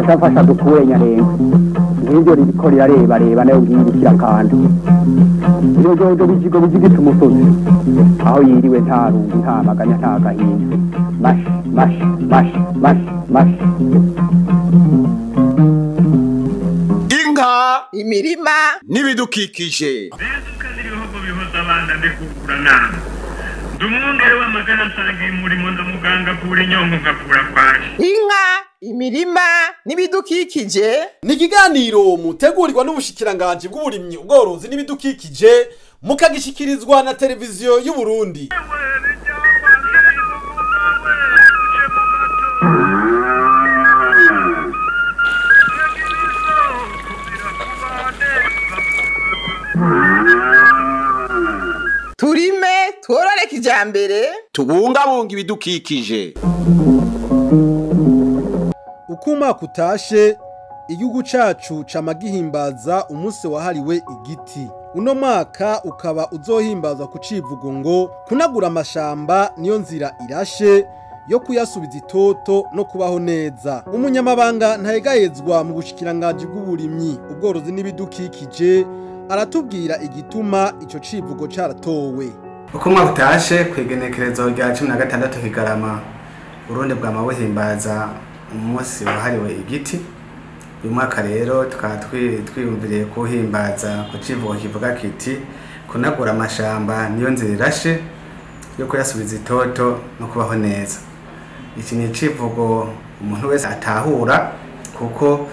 Afasha dukure nyarenga ngiryo ririko rirareba reba nayo ngirikira kandi ibyo bijigo bijigita umusozi aho yiriwe nta rungu nta maganya nta gahinda mash mash mash mash mash inka imirima n'ibidukikije ibihugu bihoza abana ndikugura nama ndumwungere w'amagara nsangiye umurimo ndamuganga avura inyongo nkavura kwaje inka imirima n'ibidukikije. Ni ikiganiro mutegurirwa n'ubushikiranganji bw'uburimyi ubworozi n'ibidukikije mukagishikirizwa na televiziyo y'u Burundi. Turime tworore kijambere tubungabunga ibidukikije. Uko umwaka utashe igihugu cacu cama gihimbaza umunsi wahariwe igiti. Uno mwaka ukaba uzohimbazwa ku civugo ngo kunagura amashamba niyo nzira irashe yo kuyasubiza itoto no kubaho neza. Umunyamabanga ntayegayezwa mu bushikiranganji bw'uburimyi ubworozi n'ibidukikije aratubwira igituma ico civugo caratowe. Uko umwaka utashe kw'igenekerezo rya 16 Kigarama Burundi bwama buhimbaza umunsi wahariwe igiti. Uyu mwaka rero tukaba twiyumviriye kuhimbaza ku civugo kivuga kiti kunagura amashamba niyo nzira irashe yo kuyasubiza itoto no kubaho neza. Iki ni icivugo umuntu wese atahura kuko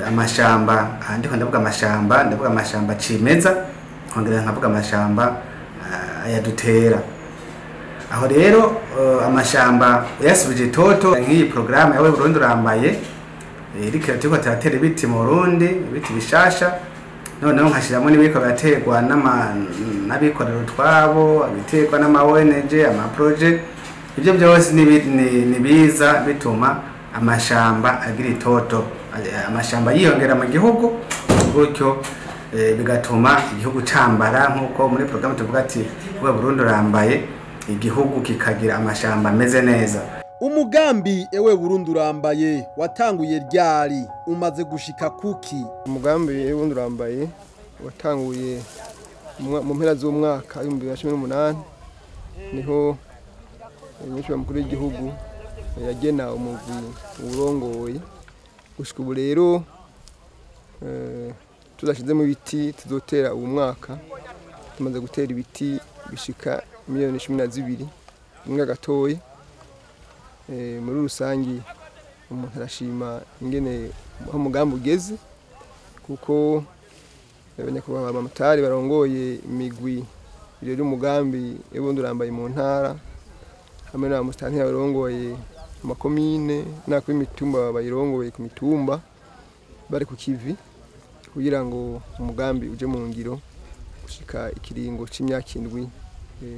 amashamba, aha ndiko ndavuga amashamba, ndavuga amashamba cimeza, nkongera nkavuga amashamba ayadutera. Aho rero amashamba uyasubije itoto nk'iyi programme yawe Burundi urambaye iriko turiko turatera ibiti mu Burundi, ibiti bishasha, noneho nkashiramo n'ibiriko biraterwa n'abikorera utwabo, ibiterwa n'ama ONG, ama projet. Ibyo byose ni biza bituma amashamba agira itoto, amashamba yiyongera mu gihugu, gutyo bigatuma igihugu cambara nkuko muri programme tuvuga ati we Burundi urambaye, igihugu kikagira amashamba ameze neza. Umugambi ewe Burundi urambaye watanguye ryari, umaze gushika kuki? Umugambi ewe Burundi urambaye watanguye mu mpera z'umwaka 2018, niho umunyeshuri mukuru w'igihugu yagena umugwi urongoye. Gushika ubu rero tudashizemo ibiti tuzotera uyu mwaka, tumaze gutera ibiti bishika miliyoni 12 imwe gatoyi. Muri rusangi umuntu arashima ingene aho umugambi ugeze, kuko abanyakubahwa b'amatari barongoye imigwi rero umugambi Burundi urambaye mu ntara hamwe n'abamustanteri barongoye makomine n'akw'imitumba bayirongoye ku mitumba bari ku kivi kugira ngo umugambi uje mu ngiro gushika ikiringo c'imyaka 7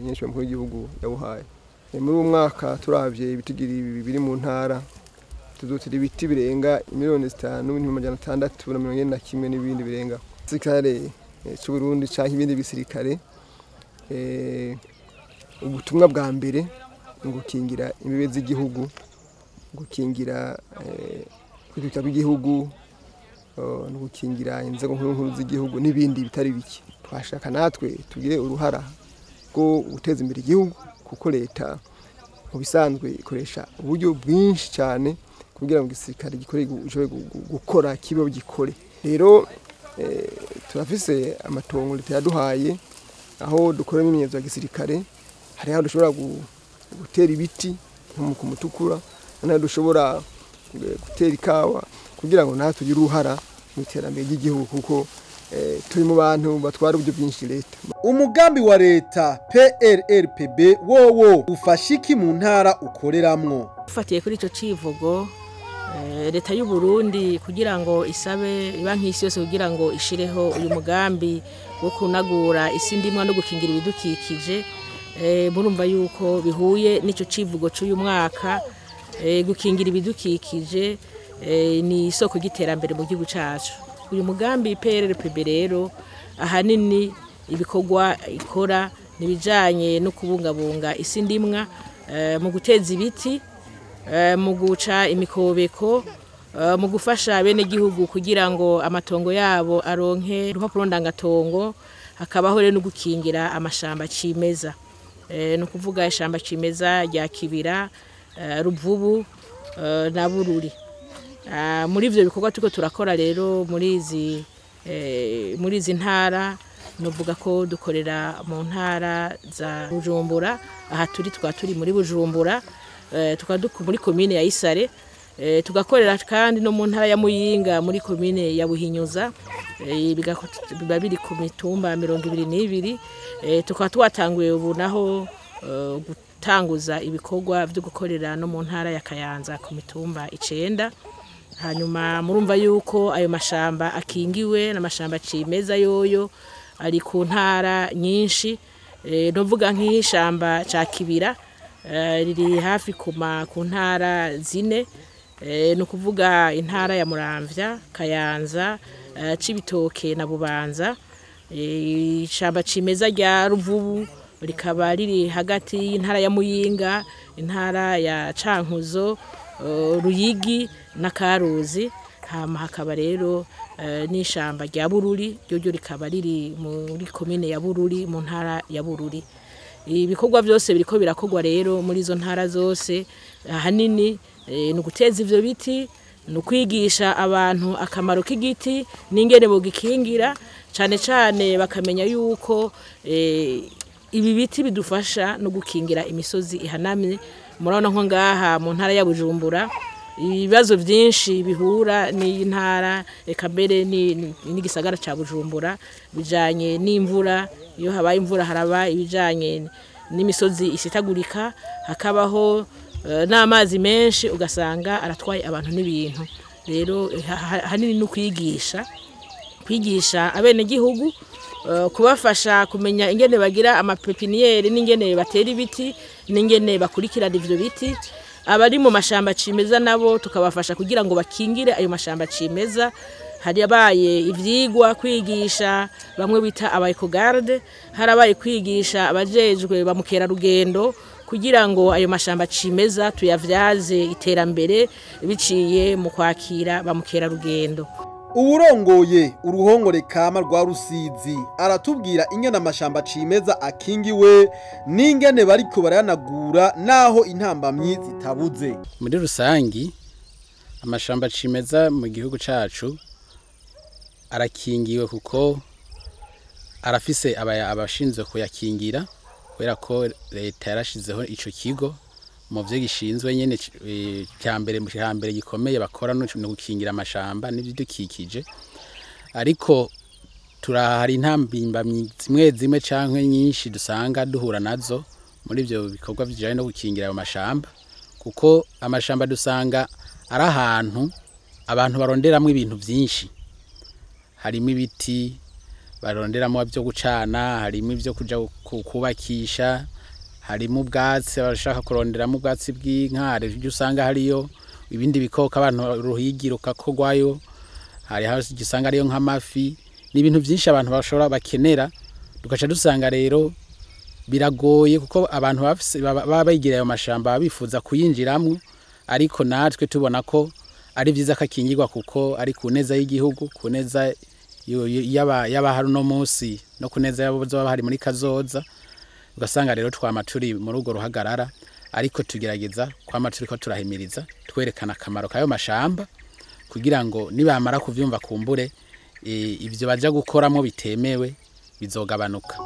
nyinshi mukuru w'igihugu yawuhaye. Muri uwo mwaka turavye ibitigiri biri mu ntara tuzotera ibiti birenga miliyoni 5,641 n'ibindi birenga. Igisirikare c'u Burundi canke ibindi bisirikare, ubutumwa bwa mbere ni gukingira imbibe z'igihugu, gukingira kwitwika kw'igihugu, no gukingira inzego nkuru z'igihugu n'ibindi bitari bike. Twashaka natwe tugire uruhara rwo guteza imbere igihugu, kuko leta mu bisanzwe ikoresha uburyo bwinshi cyane kugira ngo igisirikare gikore gishobore gukora kibe gikore. Rero turafise amatongo leta yaduhaye aho dukora imyimenyerezo ya gisirikare, hari aho dushobora gutera ibiti nko ku Mutukura, naho dushobora gutera ikawa kugira ngo natwe tugire uruhara mu iterambere ry'igihugu, kuko turi mu bantu batwara uburyo bwinshi leta. Umugambi wa leta PRRPB wowo ufasha iki mu ntara ukoreramwo? Ufatiye kuri ico civugo, leta y'u Burundi kugira ngo isabe ibanki y'isi yose kugira ngo ishireho uyu mugambi wo kunagura isi ndimwa no gukingira ibidukikije, murumva yuko bihuye n'ico civugo c'uyu mwaka. Gukingira ibidukikije ni isoko ry'iterambere mu gihugu cacu. Uyu mugambi PRRPB rero ahanini ibikorwa ikora nibijanye no kubungabunga isi ndimwa mu guteza ibiti mu guca imikobeko, mu gufasha bene gihugu kugira ngo amatongo yabo aronke urupapuro ndangatongo, hakabaho rero no gukingira amashamba cimeza, no kuvuga ishamba cimeza rya Kibira, Ruvubu na Bururi. Muri ivyo bikorwa turiko turakora rero muri izi ntara, novuga ko dukorera mu ntara za Bujumbura. Aha turi twa turi muri Bujumbura, tukaba muri komine ya Isare, tugakorera kandi no mu ntara ya Muyinga muri komine ya Buhinyuza, biba biri ku mitumba 22. Tukaba twatanguye ubu naho gutanguza ibikorwa byo gukorera no mu ntara ya Kayanza ku mitumba 9. Hanyuma murumva yuko ayo mashamba akingiwe n'amashamba cimeza yoyo ari ku ntara nyinshi. Novuga nk'ishamba ca Kibira riri hafi ku ntara 4, no kuvuga intara ya Muramvya, Kayanza, Cibitoke na Bubanza. Ishamba cimeza rya Ruvubu rikaba riri hagati y'intara ya Muyinga, intara ya Cankuzo, Ruyigi na Karuzi. Hama hakaba rero n'ishamba rya Bururi, ryo rikaba riri muri komine ya Bururi mu ntara ya Bururi. Ibikorwa byose biriko birakorwa rero muri izo ntara zose, ahanini ni uguteza ivyo biti, ni ukwigisha abantu akamaro k'igiti n'ingene bogikingira, cane cane bakamenya yuko ibi biti bidufasha no gukingira imisozi ihanamye. Murabona nko ngaha mu ntara ya Bujumbura ibibazo byinshi bihura n'intara, eka mbere n'igisagara ca Bujumbura, bijanye n'imvura. Iyo habaye imvura haraba ibijanye n'imisozi isitagurika, hakabaho n'amazi menshi, ugasanga aratwaye abantu n'ibintu. Rero hanini no kwigisha abene gihugu, kubafasha kumenya ingene bagira amapepiniere n'ingene batera ibiti n'ingene bakurikirana ivyo biti. Abari mu mashamba cimeza nabo tukabafasha kugira ngo bakingire ayo mashamba cimeza. Hari abaye ivyigwa kwigisha bamwe bita aba ecogarde, harabaye kwigisha abajejwe ba mukerarugendo kugira ngo ayo mashamba cimeza tuyavyaze iterambere biciye mu kwakira ba mukerarugendo. Uwurongoye uruhongore kama rwa Rusizi aratubwira ingene amashamba cimeza akingiwe n'ingene bariko barayanagura naho intambamyi zitabuze. Muri rusangi amashamba cimeza mu gihugu cacu arakingiwe kuko arafise abashinzwe kuyakingira, kubera ko leta yarashizeho ico kigo mu vyo gishinzwe nyene cyambere mu cyambere gikomeye bakora no gukingira amashamba n'ibidukikije. Ariko turahari intambimba zimwe zimwe canke nyinshi dusanga duhura nazo muri ivyo bikorwa bijanye no gukingira ayo mashamba, kuko amashamba dusanga ari ahantu abantu baronderamwo ibintu vyinshi. Harimo ibiti baronderamo byo gucana, harimo ibyo kuja kubakisha, harimo ubwatsi bashaka kuronderamo ubwatsi bw'inka, hari ibyo usanga hariyo ibindi bikoko abantu ruhigi rukakogwayo, hari aho usanga ariyo nk'amafi, n'ibintu byinshi abantu bashobora bakenera. Dukaca dusanga rero biragoye kuko abantu baba bigira ayo mashamba bifuza kuyinjiramwo, ariko natwe tubona ko ari vyiza kakingirwa kuko ari ku neza y'igihugu, ku neza y'abahari no munsi no ku neza y'abazoba bahari muri kazoza. Ugasanga rero twama turi muri urwo ruhagarara, ariko tugerageza kwama turiko turahimiriza twerekana akamaro kayo mashamba kugira ngo nibamara kuvyumva kumbure ivyo baja gukoramo bitemewe bizogabanuka.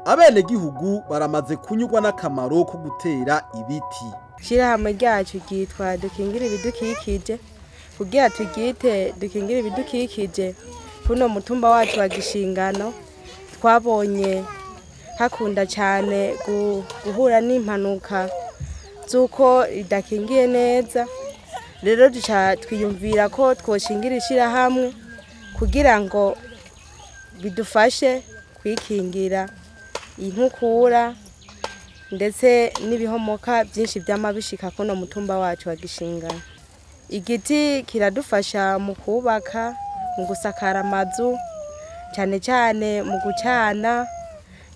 Abene gihugu baramaze kunyurwa n'akamaro ko gutera ibiti. Shirahamwe ryacu ryitwa Dukingire Ibidukikije. Kugira tugite Dukingire Ibidukikije kuno mutumba wacu wa Gishingano twabonye hakunda cyane guhura n'impanuka z'uko idakingiye neza. Rero duca twiyumvira ko twoshingira ishirahamwe kugira ngo bidufashe kwikingira inkukura ndetse n'ibihomoka byinshi by'amabishika kuno mutumba wacu wa Gishingano. Igiti kiradufasha mu kubaka, mu gusakara amazu, cyane cyane mu gucana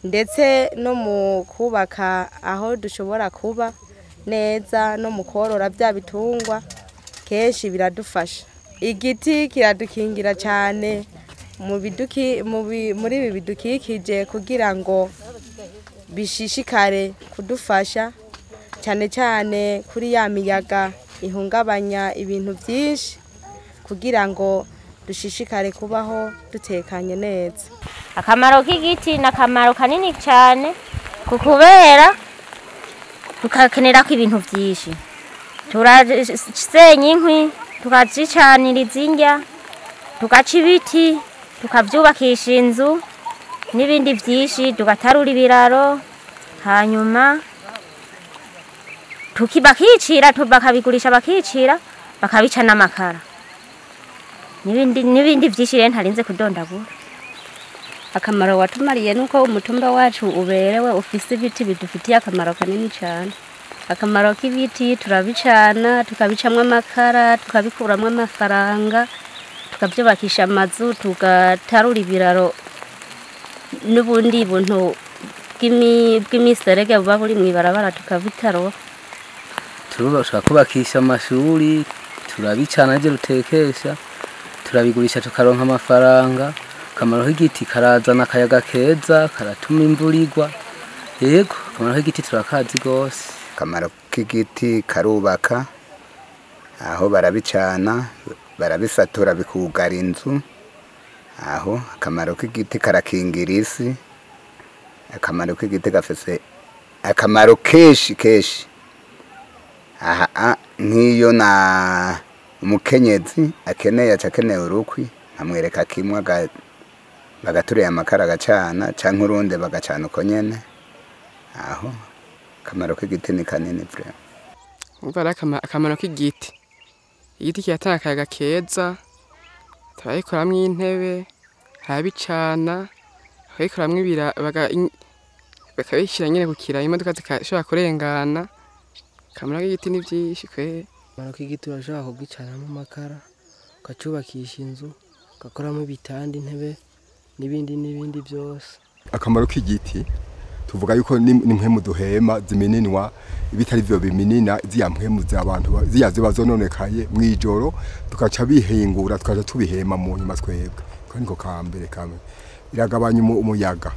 ndetse no mu kubaka aho dushobora kuba. neza no mu korora bya bitungwa kenshi biradufasha. Igiti kiradukingira cyane muri ibi bidukikije kugira ngo bishishikare kudufasha cyane cyane kuri ya miyaga ihungabanya ibintu byinshi kugira ngo dushishikare kubaho dutekanye neza. Akamaro k'igiti ni akamaro kanini cyane kubera tukakenera ko ibintu byinshi, turasenya inkwi, tukazicanira izindya, tugaca ibiti, tukabyubakisha inzu n'ibindi byinshi, tugatarura ibiraro, hanyuma bakicira, bakabigurisha, bakicira, bakabica n'amakara n'ibindi byinshi rero ntarinze kudondagura. Akamaro watumariye nuko umutumba wacu uberewe ufise ibiti bidufitiye akamaro kanini cyane. Akamaro k'ibiti turabicana, tukabicamwo amakara, tukabikuramwo amafaranga, tukabyubakisha amazu, tugatarura ibiraro n'ubundi buntu bw'imiserege buba buri mw'ibarabara tukabitarura. Turubasha kubakisha amashuri, turabicana ibyo rutekesha, turabigurisha tukaronka amafaranga. Akamaro k'igiti karazana akayaga keza, karatuma imvura igwa. Yego, akamaro k'igiti turakazi gose. Akamaro k'igiti karubaka, aho barabicana, barabisatura bikugara inzu. Aho akamaro k'igiti karakingira isi. Akamaro k'igiti gafise akamaro kenshi kenshi. Aha nk'iyo na umukenyezi akeneye acakeneye urukwi, nkamwereka kimwe bagaturira amakara agacana canke urundi bagacana uko nyene. Aho akamaro k'igiti ni kanini vraiment. Umva ari akamaro k'igiti. Igiti kiratanga akayaga keza, turabikoramwo intebe, harabicana, bakabikoramwo bakabishyira nyene ku kiraro imodoka zikashobora kurengana. Akamaro k'igiti ni byinshi kweri. Akamaro k'igiti urashobora kugicanamo amakara, ukacubakisha inzu, ugakoramo ibitanda, intebe n'ibindi n'ibindi byose. Akamaro k'igiti tuvuga yuko ni mpwemu duhema zimininwa, ibitari byo biminina ziya mpwemu z'abantu ziya ziba zononekaye mwijoro, tukaca bihingura tukaca tubihema mu nyuma twebwe. Ko niko kambere kamwe iragabanya umuyaga,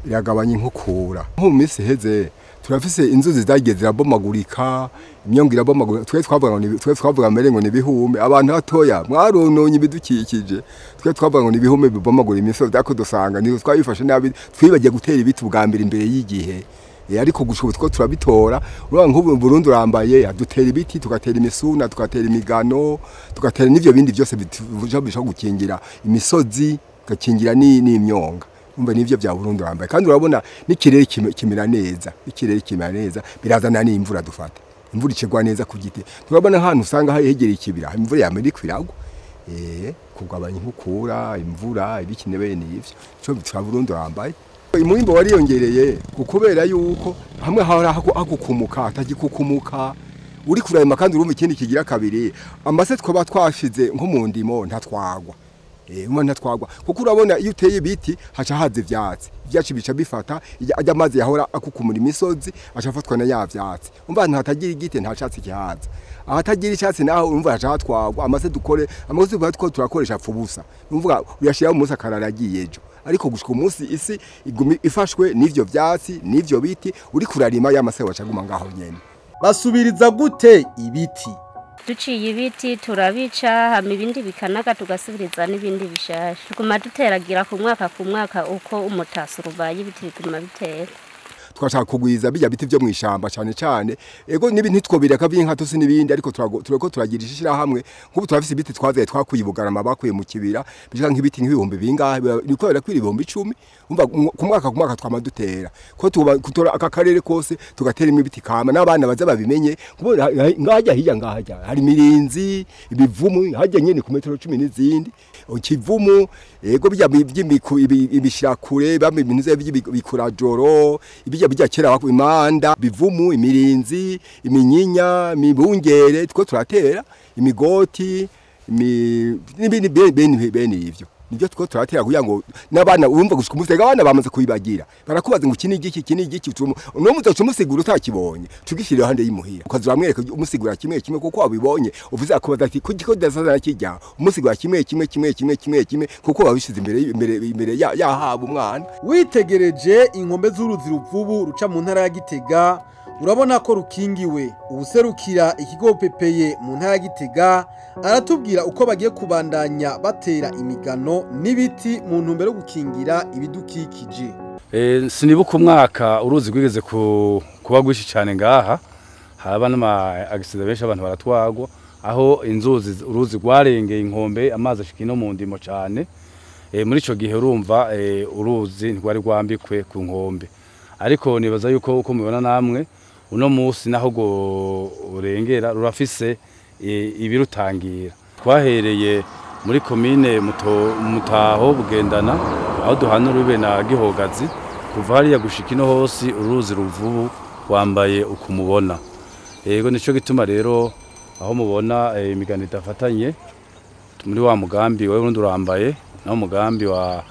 iragabanya inkukura. Nko mu minsi heze turafise inzuzi zagiye zirabomagurika, imyongo irabomagurika. Twe twavuga mbere ngo ni ibihume, abantu batoya mwarononye ibidukikije. Twe twavuga ngo ni ibihume bibomagura imisozi, ariko dusanga ni twabifashe nabi, twibagiye gutera ibiti ubwa mbere imbere y'igihe. Ariko gushika ubu two turabitora. Urabona nk'ubu Burundi urambaye, dutera ibiti, tugatera imisuna, tugatera imigano, tugatera n'ivyo bindi byose bishobora gukingira imisozi, tugakingira n'imyonga. Umva nivyo bya Burundi urambaye. Kandi urabona n'ikirere kimera neza, ikirere kimera neza birazana n'imvura dufata. Imvura icegwa neza ku giti. Turabona ahantu usanga hegereye ikibira, imvura yamera ikwiragwa. Kugabanya inkukura, imvura, ibiki n'ibindi n'ivyo. Ico bitwa Burundi urambaye. Umwimbo wariyongereye kubera yuko hamwe hahora hakukumuka atagikukumuka, uri kurayima kandi urumva ikindi kigira kabiri. Amase twaba twashize nko mu ndimo ntatwagwa. Umwana ntatwagwa kuko urabona iyo uteye ibiti haca haza ivyatsi, ivyatsi bica bifata ajya amazi yahora akukumura imisozi aca afatwa na ya vyatsi. Umva ahantu hatagira igiti nta catsi kihaza, ahatagira icatsi naho urumva haca hatwagwa. Amase dukore amase two turakoresha apfa ubusa, urumva uyashiraho umunsi akarara agiye ejo. Ariko gushika umunsi isi igumi ifashwe n'ivyo vyatsi n'ivyo biti, uri kurarima ya mase wacaguma ngaho nyene. Basubiriza gute ibiti? Duciye ibiti turabica, hama ibindi bikanaga tugasubiriza n'ibindi bishasha. Tuguma duteragira ku mwaka ku mwaka uko umutaso ubaye, ibiti biguma bitera. Twashaka kugwiza bijya biti byo mwishamba cyane cyane. Ego nibi ntitwobireka by'inka tusi nibindi, ariko turako turagira ishira hamwe. Nk'ubu turafise ibiti twazaye twakuye Bugarama bakuye mu kibira, bishika nk'ibiti nk'ibihumbi bingahe, niko birakwira 10,000. Umva ku mwaka ku mwaka twama dutera. Ko tuba kutora aka karere kose tugatera imwe ibiti kama n'abana baza babimenye. Ngahajya hirya ngahajya hari mirinzi, ibivumu hajya nyene ku metero 10 n'izindi. Ikivumu ego bijya by'imiku ibishirakure bamwe ibintu by'ibikurajoro ibijya bijya kera imanda bivumu imirinzi iminyinya imibungere two turatera imigoti n'ibindi bene ivyo. Nibyo two turatera kugira ngo n'abana urumva gushika umusega abana bamaze kubibagira barakubaza ngo kini igiki kini igiki no muzoca umusigura utakibonye tugishyira iruhande y'imuhira ukazamwereka umusigura kimwe kimwe kuko wabibonye uvuze akubaza ati kuko dasaza kijya umusigura kimwe kimwe kimwe kimwe kimwe kimwe kuko wabishize imbere imbere imbere yahaba umwana. Witegereje inkombe z'uruzi Ruvubu ruca mu ntara ya Gitega urabona ko rukingiwe. Ubuserukira ikigo pepeye mu ntara ya Gitega aratubwira uko bagiye kubandanya batera imigano n'ibiti mu ntumbero yo gukingira ibidukikije. Sinibuka umwaka uruzi rwigeze kuba rwinshi cyane ngaha haba n'ama accident benshi abantu baratwagwa aho inzuzi uruzi rwarengeye inkombe amazi ashika no mu ndimo cyane. Muri ico gihe urumva uruzi ntirwari rwambikwe ku nkombe, ariko nibaza yuko uko mubibona namwe uno munsi naho urengera rurafise ibirutangira. Twahereye muri komine Mutaho Bugendana aho duhana urube na Gihogazi, kuva hariya gushika ino hose uruzi Ruvubu wambaye ukumubona. Yego nico gituma rero aho mubona imigano idafatanye muri wa mugambi wa Burundi urambaye naho mugambi wa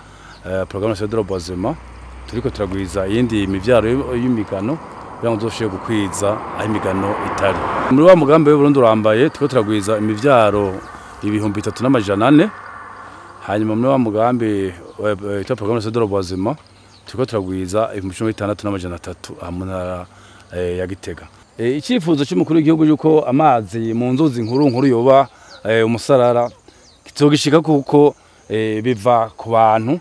programme nationale de reboisement turiko turagwiza iyindi mivyaro y'imigano kugira ngo tuzoshobore gukwiza aho imigano itari. Muri wa mugambi wa Burundi urambaye turiko turagwiza imivyaro 3400, hanyuma muri wa mugambi wa programme nationale de reboisement turiko turagwiza 16300 mu ntara ya Gitega. Icyifuzo cy'umukuru w'igihugu yuko amazi mu nzuzi nkuru nkuru yoba umusarara kitogishika kuko biva ku bantu,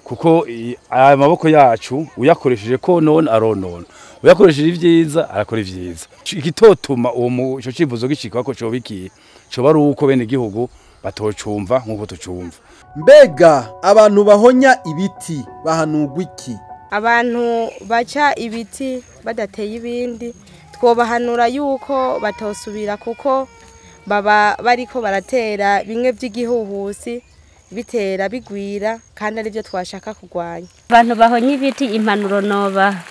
kuko aya maboko yacu uyakoresheje konona aronona, uyakoresheje ivyiza arakora ivyiza. Igitotuma uwo ico cifuzo gishika ko cobikiye coba ari uko bene igihugu batocumva nkuko tucumva. Mbega abantu bahonya ibiti bahanurwa iki? Abantu baca ibiti badateye ibindi twobahanura yuko batosubira kuko baba bariko baratera bimwe by'igihuhusi bitera bigwira kandi ari byo twashaka kurwanya. Abantu bahonya ibiti impanuro noba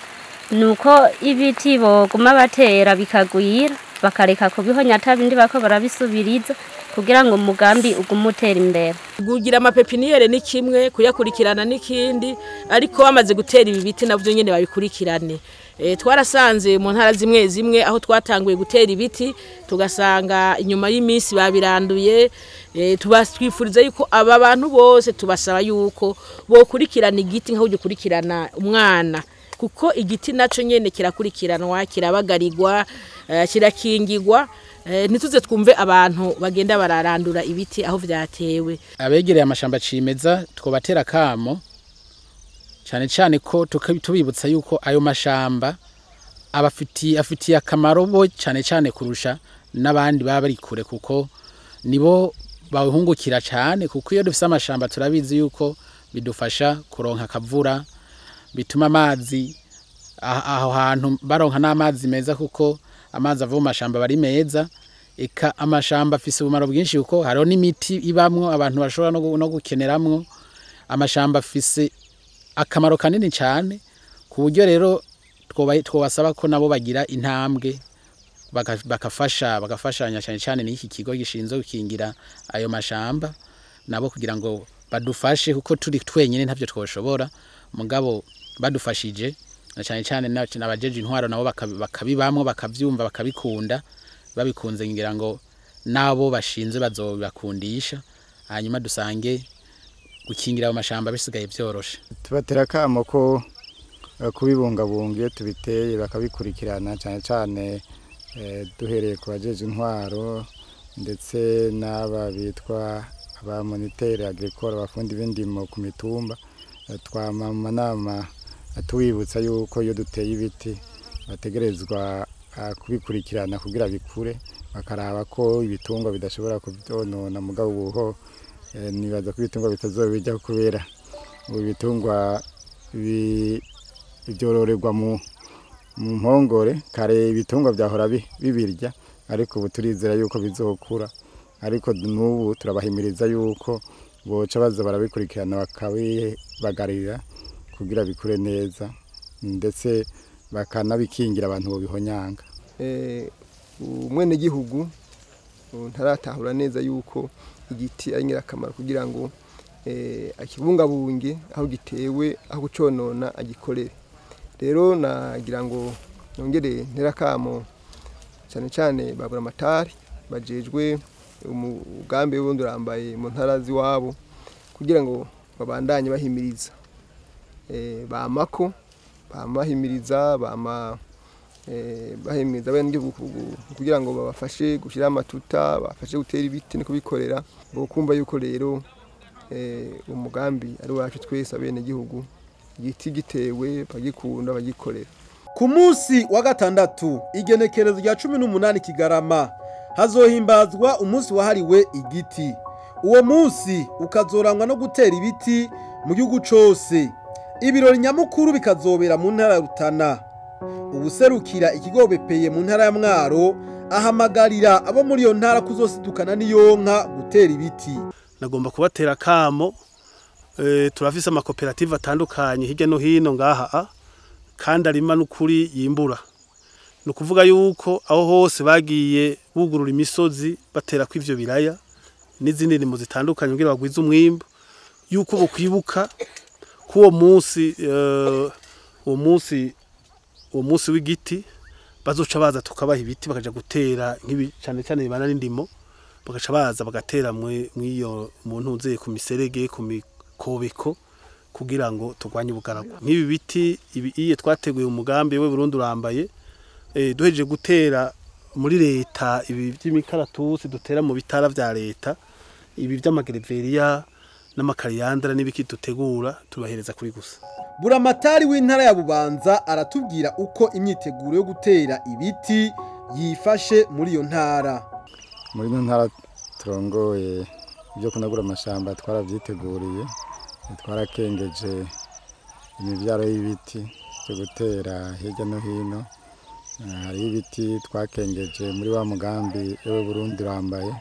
nuko ibiti boguma batera bikagwira bakareka kubihonya atabindi bako barabisubiriza kugira ngo umugambi ugumutera imbere. Kugira amapepiniyere ni kimwe, kuyakurikirana n'ikindi, ariko bamaze gutera ibi biti navyo nyene babikurikirane. Twarasanze mu ntara zimwe zimwe aho twatanguye gutera ibiti tugasanga inyuma y'iminsi babiranduye. Tubaswifuriza yuko aba bantu bose tubasaba yuko bokurikirana igiti nkaho ugikurikirana umwana, kuko igiti naco nyene kirakurikiranwa, kirabagarirwa, kirakingirwa. Ntituze twumve abantu bagenda bararandura ibiti aho vyatewe. Abegereye amashamba cimeza twobatera kamo cyane cyane ko tubibutsa yuko ayo mashamba abafitiye akamaro bo cyane cyane kurusha n'abandi baba bari kure, kuko nibo bawuhungukira cyane. Kuko iyo dufise amashamba turabizi yuko bidufasha kuronka akavura, bituma amazi aho hantu baronka n'amazi meza, kuko amazi ava mu mashamba bari meza. Eka amashamba afise ubumaro bwinshi kuko hariho n'imiti ibamwo abantu bashobora no gukeneramwo. Amashamba afise akamaro kanini cyane, ku buryo rero twobasaba ko nabo bagira intambwe bakafashanya cyane cyane n'iki kigo gishinzwe gukingira ayo mashamba nabo kugira ngo badufashe, kuko turi twenyine ntavyo twoshobora. Mugabo badufashije na cyane cyane n'abajeje intwaro nabo bakabibamwo bakavyumva bakabikunda, babikunze ngira ngo nabo bashinze bazobakundisha, hanyuma dusange gukingira ayo mashamba bisigaye byoroshe. Tubatera kamo ko kubibungabunga iyo tubiteye bakabikurikirana cyane cyane duhereye ku bajeje intwaro ndetse n'aba bitwa aba moniteur agricole abafundi b'indimo ku mitumba. Twama mu manama tubibutsa yuko iyo duteye ibiti bategerezwa kubikurikirana kugira bikure, bakaraba ko ibitungwa bidashobora kubyonona. Mugabo ubuho nibaza ko ibitungwa bitazobijya kubera ubu ibitungwa byororerwa mu mpongore. Kare ibitungwa byahora bibirya, ariko ubu turizera yuko bizokura. Ariko n'ubu turabahimiriza yuko boca baza barabikurikirana bakabibagarira kugira bikure neza, ndetse bakanabikingira abantu bobihonyanga. Umwene gihugu ntaratahura neza yuko igiti ari ngirakamaro kugira ngo akibungabunge aho gitewe, aho guconona agikorere. Rero nagira ngo nongere nterakamo cyane cyane babura amatari bajejwe umugambi w'ubundi urambaye mu ntara z'iwabo, kugira ngo babandanye bahimiriza bamako bamahimiriza bama bahimiriza abenegihugu kugira ngo babafashe gushyira amatuta, babafashe gutera ibiti no kubikorera, bokumva yuko rero umugambi ari wacu twese abenegihugu, igiti gitewe bagikunda bagikorera. Ku munsi wa gatandatu igenekerezo rya 18 Kigarama hazohimbazwa umunsi wahariwe igiti. Uwo munsi ukazorangwa no gutera ibiti mu gihugu cose. Ibirori nyamukuru bikazobera mu ntara ya Rutana. Ubuserukira ikigo BPE mu ntara ya Mwaro ahamagarira abo muri iyo ntara kuzosidukana n'iyonka gutera ibiti. Nagomba kubatera kamo, turafise amakoperative atandukanye hirya no hino ngaha, kandi arima n'ukuri yimbura. Nukuvuga yuko aho hose bagiye bugurura imisozi batera ko ivyo biraya n'izindi ndimo zitandukanye kugira bagwize umwimbu, yuko bokwibuka ko uwo munsi w'igiti bazoca baza tukabaha ibiti bakaja gutera nk'ibi cyane cyane bibana n'indimo, bagaca baza bagatera mw'iyo muntu nzeye ku miserege ku mikobeko kugira ngo turwanye ubugaragwa. Nk'ibi biti ibi iye twateguye umugambi we Burundi urambaye, duhejeje gutera muri leta ibi by'imikaratusi dutera mu bitara vya leta, ibi by'amagereveriya n'amakariyandra n'ibiki dutegura tubahereza kuri gusa. Buramatari w'intara ya Bubanza aratubwira uko imyiteguro yo gutera ibiti yifashe muri iyo ntara. Muri ino ntara turongoye ibyo kunagura amashamba twarabyiteguriye, twarakengeje imibyaro y'ibiti byo gutera hirya no hino. Hari ibiti twakengeje muri wa mugambi ewe Burundi urambaye,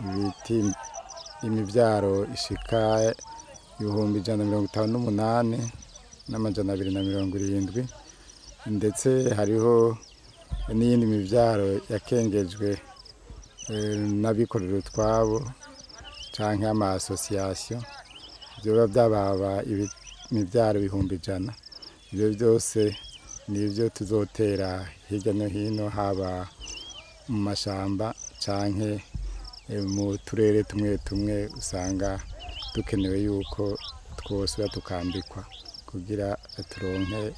ibiti imibyaro ishika 158 270, ndetse hariho n'iyindi mibyaro yakengejwe n'abikorera utwabo canke ama association, byoba byababa imibyaro 100,000. Ibyo byose nibyo tuzotera hirya no hino, haba mu mashamba canke mu turere tumwe tumwe usanga dukenewe yuko twosubira tukambikwa kugira turonke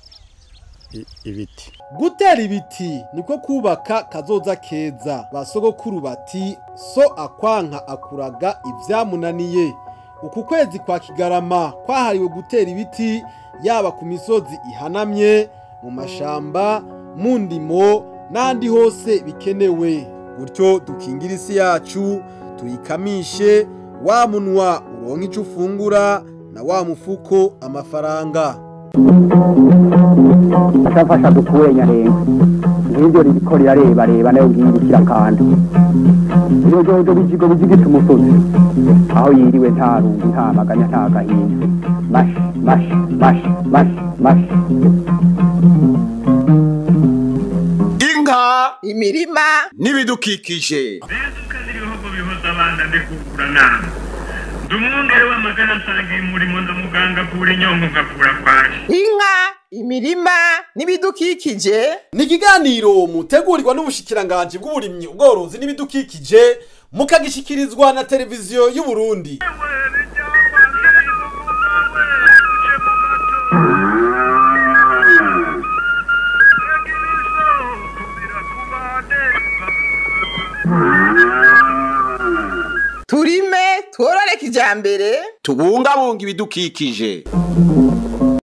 ibiti. Gutera ibiti niko kubaka kazoza keza. Basogokuru bati so akwanka akuraga ivyamunaniye. Uku kwezi kwa Kigarama kwahariwe gutera ibiti yaba ku misozi ihanamye, mu mashamba, mu ndimo n'ahandi hose bikenewe. Gutyo dukingira isi yacu, tuyikamishe, wa munwa uronke ico ufungura na wa mufuko amafaranga. Ashafasha dukure nyarenga ngibyo ririko rirareba reba nayo ngiye kandi iyo bijigo bijigita umusozi aho yiriwe nta rungu nta maganya nta gahinda. Mash mash mash mash mash. Inka, imirima n'ibidukikije. Ndumwungere w'amagana nsangiye umurimo ndamuganga avura inyongo nkavura kwaje. Inka, imirima n'ibidukikije ni ikiganiro mutegurirwa n'ubushikiranganje bw'uburimyi, ubworozi n'ibidukikije, mukagishikirizwa na televiziyo y'u Burundi. Turime tworore kijambere, tubungabunga ibidukikije.